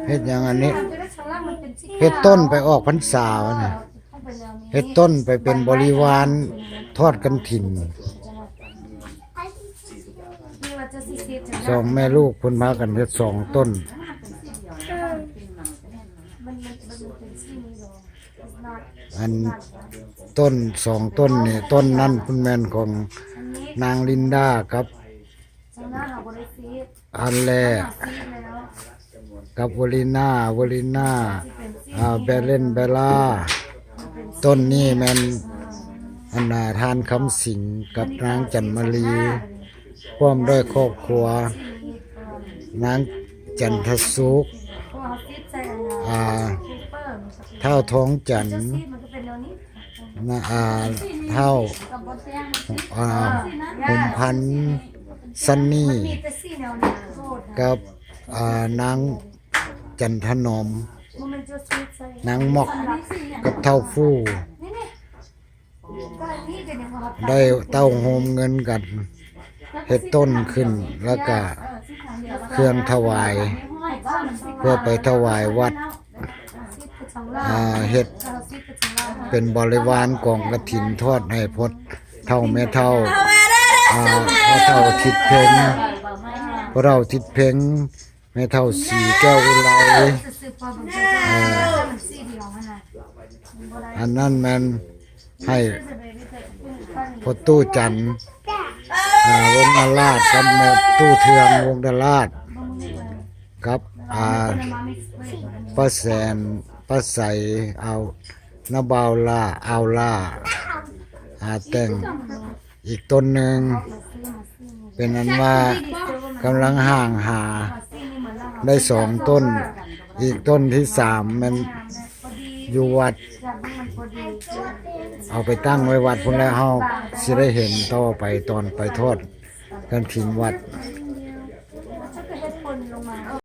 ເຮັດຫຍັງອັນນີ້? ເຮັດຕົ້ນໄປອອກພັນສາວະນີ້ ເຮັດຕົ້ນໄປເປັນບໍລິວານທອດກະຖິນ. ສອງແມ່ລູກເພິ່ນພາກັນເຮັດສອງຕົ້ນ. ອັນຕົ້ນສອງຕົ້ນນີ້ ຕົ້ນນັ້ນເພິ່ນແມ່ນຂອງນາງລິນດາກັບອັນແລ ກັບວະລີນາ ວະລີນາ ອ່າ ແບເລນ ແບລາ. ຕົ້ນນີ້ແມ່ນອັນນາທ່ານຄຳສິງກັບນາງຈັນມະລີ ພ້ອມດ້ວຍຄອບຄົວ ນາງຈັນທະສຸກ ອ່າ ທ້າວທອງຈັນ ນະ ອ່າ ທ້າວ ອ່າ ຫົມພັນ ຊັນນີ ກັບ ອ່າ ນາງຈັນທະໜອມ ນາງໝອກ ກັບທ້າວຟູ ໄດ້ເຕົ້າໂຮມເງິນກັນ ເຮັດຕົ້ນຂຶ້ນ ແລ້ວກະເຄື່ອງຖວາຍ ເພື່ອໄປຖວາຍວັດ ອ່າ ເຮັດເປັນບໍລິວານກອງກະຖິນທອດໃຫ້ພໍ່ເຖົ້າແມ່ເຖົ້າ ອ່າ ພໍ່ເຖົ້າທິດເພັງ ພໍ່ເຖົ້າທິດເພັງ ແມ່ເຖົ້າສີແກ້ວອຸໄລ ເອີ ອັນນັ້ນແມ່ນໃຫ້ພໍ່ຕູ້ຈັນ ອ່າ ວົງນາລາດ ກັບແມ່ຕູ້ເທືອງ ວົງນາລາດ ກັບ ອ່າ ປ້າແສນ ປ້າໃສ ອາວ ນາບ່າວຫຼ້າ ອາວຫຼ້າ ອາ ແຕ່ງ ອີກຕົ້ນໜຶ່ງ ເປັນອັນວ່າກຳລັງຮ່າງຫາໄດ້ສອງຕົ້ນ ອີກຕົ້ນທີສາມແມ່ນຢູ່ວັດ ເອົາໄປຕັ້ງໄວ້ວັດພຸ້ນແຫຼະ ເຮົາຊິໄດ້ເຫັນຕໍ່ໄປຕອນໄປທອດກະຖິນວັດ.